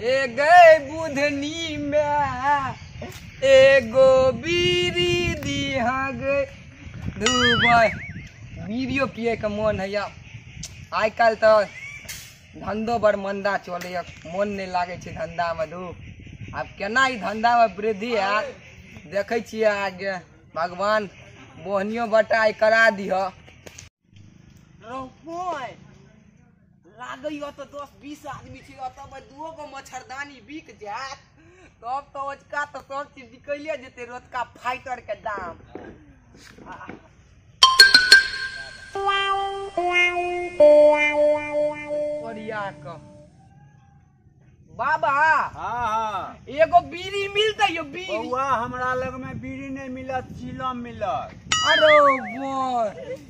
ए गए बुधनी में एगो बीड़ी दिहा गे दुबई। बीड़ियो पिए के मन है। आइ काल्हि तऽ धंधो बड़ मंदा चलैया, मन नहि लागै छै धंधा में। धू आब केना ई धंधा में वृद्धि हैत देखै छियै। आगे भगवान बोहनियो बटाइ करा दिह। लागैया तऽ 10-20 आदमी छै, ओतऽ 2 गो मच्छरदानी बिक जायत तब तऽ ओजका तऽ सब चीज निकलिए जेतै रोजका फाइटर के दाम। बाबा हाँ हाँ एगो बीड़ी मिलतै यो? बीड़ी बौआ हमरा लग में बीड़ी नहीं मिलत, चिलम मिलत। अरे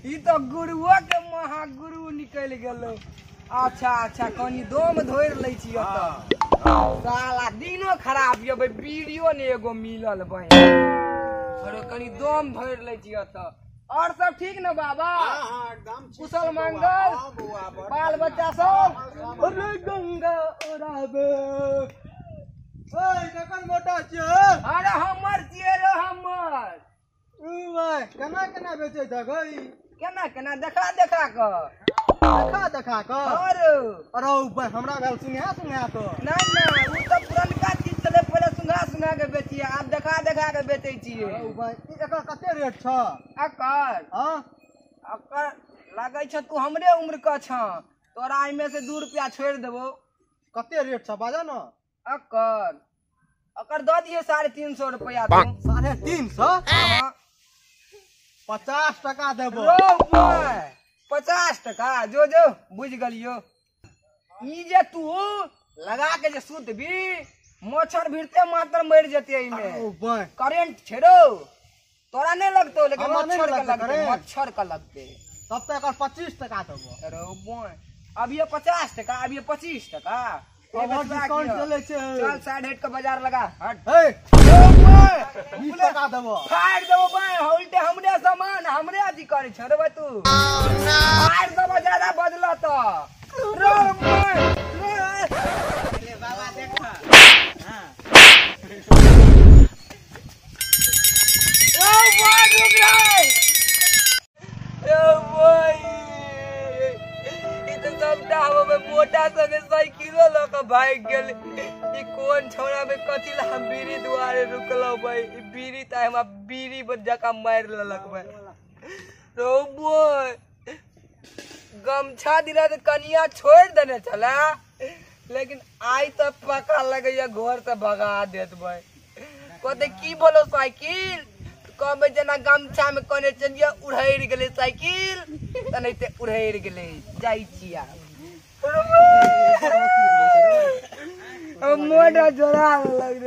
ई तो गुरुआ के महागुरु निकल गेलो। अच्छा अच्छा कनी दम धोरि लै छी ओतऽ। साला दिनो खराब ये भाई, बीड़ियो ने एगो मिलल भाई। अरे कनी दम धोरि लै छी ओतऽ। और सब ठीक न बाबा? हाँ एकदम कुशल मंगल, बाल बच्चा सब? अरे गंगा ओराबे। ओए कखन मोटा छियै? अरे हमर छियै रे हमर। उ भाई केना केना बेचै छ गई? केना केना देखा देखा क, देखा देखा क। अरे अरे भाई हमरा भेल सुंघा सुंघा क। नहीं नहीं उ त पुरनका चीज छलै, पहिले सुंघा सुंघा के बेचिए, आब देखा देखा के बेचै छियै। अरे भाई एकर कते रेट छ? एकर हां एकर लागै छ तू हमरे उम्र के छ, तोरा एमे से 2 रुपया छोड़ देबो। कते रेट छ बाजा न? एकर एकर द दिए 350 रुपया। तू 350? हां 50 टका देबो। 50 टका जो जो बुझ गलियो। ई जे तू लगा के जे सुतबी मच्छर भिड़ते मात्र मर जते। एमे करेंट छै रो, तोरा नहीं लगतो लेकिन मच्छर के लगते, मच्छर के लगते। तब त एकर 25 टका देबो। अरे बोय अब ये 50 टका, अब ये 25 टका। डिस्काउंट चलै छै। चल साइड हट के बाजार लगा। हट ए 20 टका देबो। फाड़ देबो भाई, उल्टे हमरे सामान हमरे अथी करै छ रे भाई तू। फाड़ देबो ज्यादा बदल त रो भाई। ले बाबा देखा। हां ओ भाई रुक रे। ओ भाई ई त सबटा हमे मोटा संगे साइकिलो ल के भागि गेल। ई कोन छौड़ा में कथी ला हम बीड़ी दुआरे रुकलौ भाई। ई बीड़ी त हमरा बीड़ी जकाँ मारि लेलक भाई। रो बोय गमछा दिला त कनिया छोड़ देने छला, लेकिन आइ त पका लगैया घर से भगा देत भाई। कहते की बोलो साइकिल कहबै जेना गमछा में कने चलिए उड़ैर गेलै साइकिल तनाहिते उड़ैर गेलै। जाइ छिया मोटा जोड़ा लग।